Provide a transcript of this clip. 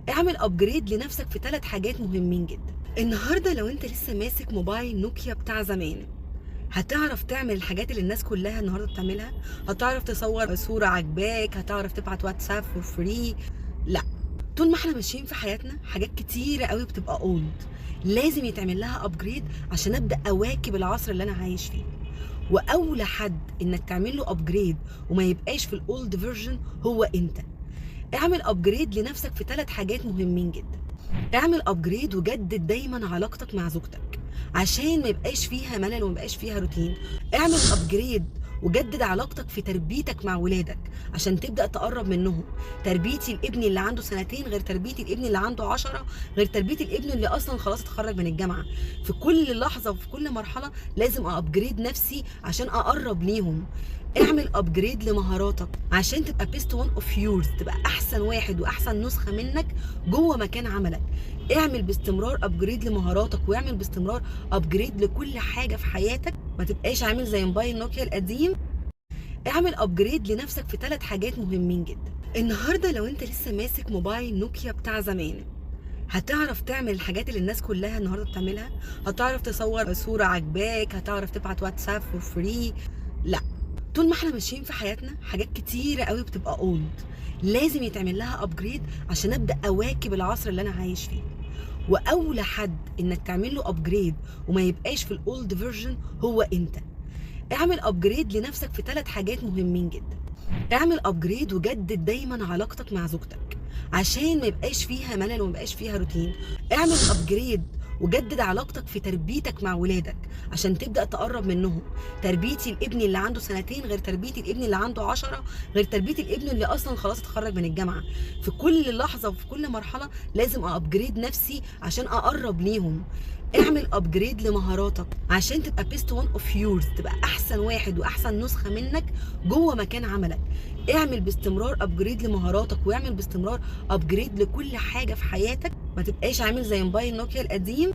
اعمل upgrade لنفسك في 3 حاجات مهمين جدا. النهارده لو انت لسه ماسك موبايل نوكيا بتاع زمان، هتعرف تعمل الحاجات اللي الناس كلها النهارده بتعملها؟ هتعرف تصور صورة عجباك؟ هتعرف تبعت واتساب for free؟ لا. طول ما احنا ماشيين في حياتنا حاجات كتيرة قوي بتبقى old، لازم يتعمل لها upgrade عشان ابدا اواكب العصر اللي انا عايش فيه. واولى حد انك تعمل له upgrade وما يبقاش في ال old version هو انت. اعمل upgrade لنفسك في 3 حاجات مهمين جدا. اعمل upgrade وجدد دايما علاقتك مع زوجتك عشان ما يبقاش فيها ملل وما يبقاش فيها روتين. اعمل upgrade وجدد علاقتك في تربيتك مع ولادك عشان تبدأ تقرب منهم. تربيتي لابني اللي عنده سنتين غير تربيتي لابني اللي عنده 10 غير تربيتي لابني اللي أصلا خلاص اتخرج من الجامعة. في كل لحظة وفي كل مرحلة لازم أ upgrade نفسي عشان أقرب ليهم. اعمل upgrade لمهاراتك عشان تبقى best one of yours، تبقى احسن واحد واحسن نسخه منك جوه مكان عملك. اعمل باستمرار upgrade لمهاراتك واعمل باستمرار upgrade لكل حاجة في حياتك، ما تبقاش عامل زي موبايل نوكيا القديم. اعمل upgrade لنفسك في 3 حاجات مهمين جدا. النهارده لو انت لسه ماسك موبايل نوكيا بتاع زمان، هتعرف تعمل الحاجات اللي الناس كلها النهارده بتعملها؟ هتعرف تصور صوره عجباك؟ هتعرف تبعت واتساب for free؟ لا. طول ما احنا ماشيين في حياتنا حاجات كتيرة قوي بتبقى old، لازم يتعمل لها upgrade عشان ابدا اواكب العصر اللي انا عايش فيه. واولى حد انك تعمل له upgrade وما يبقاش في ال old version هو انت. اعمل upgrade لنفسك في 3 حاجات مهمين جدا. اعمل upgrade وجدد دايما علاقتك مع زوجتك عشان ما يبقاش فيها ملل وما يبقاش فيها روتين. اعمل upgrade وجدد علاقتك في تربيتك مع ولادك عشان تبدأ تقرب منهم. تربيتي لابني اللي عنده سنتين غير تربيتي لابني اللي عنده 10 غير تربيتي لابني اللي اصلا خلاص اتخرج من الجامعة. في كل لحظة وفي كل مرحلة لازم أ upgrade نفسي عشان اقرب ليهم. اعمل upgrade لمهاراتك عشان تبقى best one of yours، تبقى احسن واحد واحسن نسخة منك جوه مكان عملك. اعمل باستمرار upgrade لمهاراتك واعمل باستمرار upgrade لكل حاجة في حياتك، ما تبقاش عامل زي موبايل نوكيا القديم.